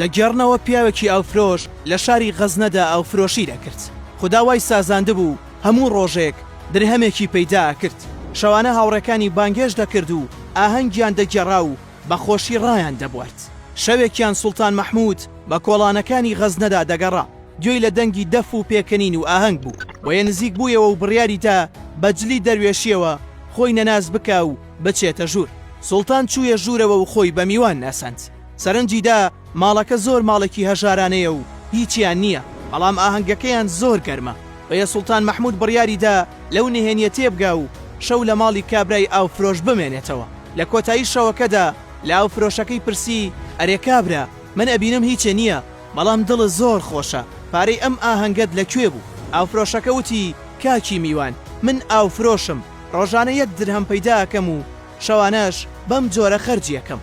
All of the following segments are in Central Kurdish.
دەگێڕنەوە پیاوێکی ئاوفرۆش لە شاری غەزنەدا ئاوفرۆشی دەکرد. خودا وای سازاندبوو هەموو ڕۆژێک درهەمێکی پەیدا ئەکرد. شەوانە هاوڕێکانی بانگهێشت دەکرد و ئاهەنگیان دەگێڕا و بە خۆشی ڕایان دەبوارد. شەوێکیان سوڵتان مەحموود بە کۆڵانەکانی غەزنەدا دەگەڕا. گوێی لە دەنگی دەف و پێکەنین و ئاهەنگ بوو. بۆیە نزیک بوویەوە و بڕیاری دا بە جلی دەروێشییەوە خۆی نەناس بکا و بچێتە ژوور. سوڵتان چوویە ژوورەوە و خۆی بە میوان ناساند. سەرنجی دا ماڵەکە زۆر ماڵێکی هەژارانەیە و هیچیان نییە، بەڵام ئاهەنگەکەیان زۆر گەرمە. بۆیە سوڵتان مەحموود بڕیاری دا لەو نهێنییە تێبگا و شەو لە ماڵی کابرای ئاوفرۆش بمێنێتەوە. لە کۆتایی شەوەکەدا لە ئاوفرۆشەکەی پرسی، ئەرێ کابرا، من ئەبینم هیچێ نییە، بەڵام دڵت زۆر خۆشە، پارەی ئەم ئاهەنگەت لە کوێ بوو؟ ئاوفرۆشەکە وتی، کاکی میوان، من ئاوفرۆشم، ڕۆژانە یەک درهەم پەیدا ئەکەم و شەوانەش بەم جۆرە خەرجی ئەکەم.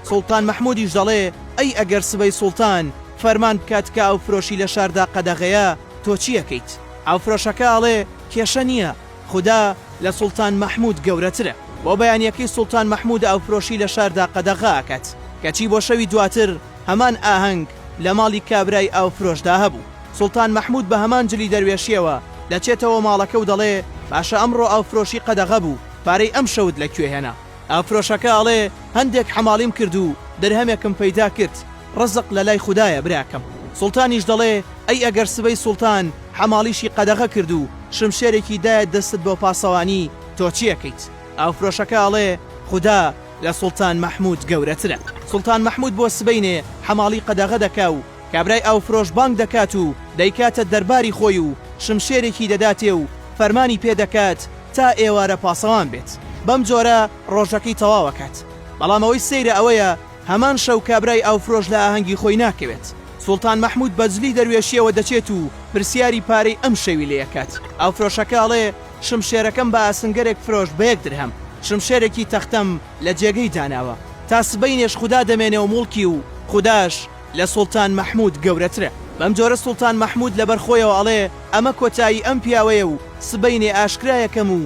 سوڵتان مەحموودیش دەڵێ، ئەی ئەگەر سبەی سوڵتان فەرمان بکات کە ئاوفرۆشی لە شاردا قەدەغەیە، تۆ چی ئەکەیت؟ ئاوفرۆشەکە ئەڵێ، کێشە نییە، خودا لە سوڵتان مەحموود گەورەترە. بۆ بەیانییەکەی سوڵتان مەحموود ئاوفرۆشی لە شاردا قەدەغە ئەکات. کەچی بۆ شەوی دواتر هەمان ئاهەنگ لە ماڵی کابرای ئاوفرۆشدا هەبوو. سوڵتان مەحموود بە هەمان جلی دەروێشییەوە دەچێتەوە ماڵەکە و دەڵێ، باشە ئەمڕۆ ئاوفرۆشی قەدەغە بوو، پارەی ئەمشەوت لە کوێ هێنا؟ ئاوفرۆشەکە ئەڵێ، هەندێک حەماڵیم کرد و درهەمێکم پەیدا کرد، ڕزق لە لای خودایە براکەم. سوڵتانیش دەڵێ، ئەی ئەگەر سبەی سوڵتان حەماڵیشی قەدەغە کرد و شمشێرێکی دایە دەستت بۆ پاسەوانی، تۆ چی ئەکەیت؟ ئاوفرۆشەکە ئەڵێ، خودا لە سوڵتان مەحموود گەورەترە. سوڵتان مەحموود بۆ سبەینێ حەماڵی قەدەغە دەکا و کابرای ئاوفرۆش بانگ دەکات و دەیکاتە دەرباری خۆی و شمشێرێکی دەداتێ و فەرمانی پێ دەکات تا ئێوارە پاسەوان بێت. بەم جۆرە ڕۆژەکەی تەواو ئەکات. بەڵام ئەوەی سەیرە ئەوەیە هەمان شەو کابرای ئاوفرۆش لە ئاهەنگی خۆی ناکەوێت. سوڵتان مەحموود بە جلی دەروێشییەوە دەچێت و پرسیاری پارەی ئەم شەوی لێ ئەکات. ئاوفرۆشەکە ئەڵێ، شمشێرەکەم بە ئاسنگەرێک فرۆشت بە یەک درهەم. شمشێرێکی تەختەم لە جێگەی داناوە. تا سبەینێش خودا دەمێنێ و موڵکی و خوداش لە سوڵتان مەحموود گەورەترە. بەم جۆرە سوڵتان مەحموود لەبەر خۆیەوە ئەڵێ، ئەمە کۆتایی ئەم پیاوەیە و سبەینێ ئاشکرای ئەکەم و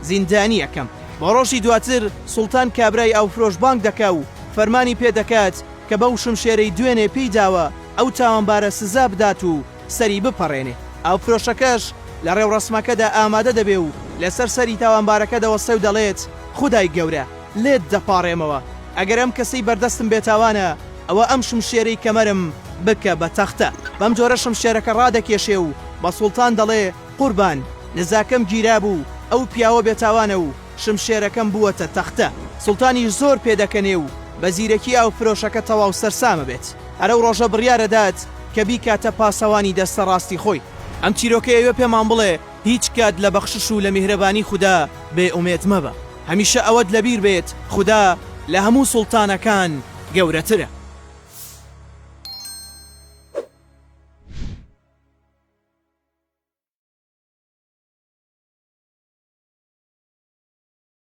زیندانی ئەکەم. بۆ ڕۆژی دواتر سوڵتان کابرای ئاوفرۆش بانگ دەکا و فەرمانی پێ دەکات کە بەو شمشێرەی دوێنێ پێی داوە ئەو تاوانبارە سزا بدات و سەری بپەڕێنێ. ئاوفرۆشەکەش لە ڕێوڕەسمەکەدا ئامادە دەبێ و لەسەر سەری تاوانبارەکە دەوەستێ و دەڵێت، خودای گەورە لێت دەپاڕێمەوە ئەگەر ئەم کەسەی بەردەستم بێتاوانە ئەوە ئەم شمشێرەی کەمەرم بکە بە تەختە. بەم جۆرە شمشێرەکە ڕادەکێشێ و بە سوڵتان دەڵێ، قوربان، نزاکەم گیرابوو، ئەو پیاوە بێتاوانە و شمشێرەکەم بووەتە تەختە. سوڵتانیش زۆر پێدەکەنێ و بە زیرەکی ئاوفرۆشەکە تەواو سەرسام ئەبێت. هەر ئەو ڕۆژە بڕیار ئەدات کە بیکاتە پاسەوانی دەستە ڕاستی خۆی. ئەم چیرۆکە ئەیەوێ پێمان بڵێ هیچ کات لە بەخشش و لە میهرەبانی خودا بێ ئومێد مەبە. هەمیشە ئەوەت لەبیر بێت خودا لە هەموو سوڵتانەکان گەورەترە.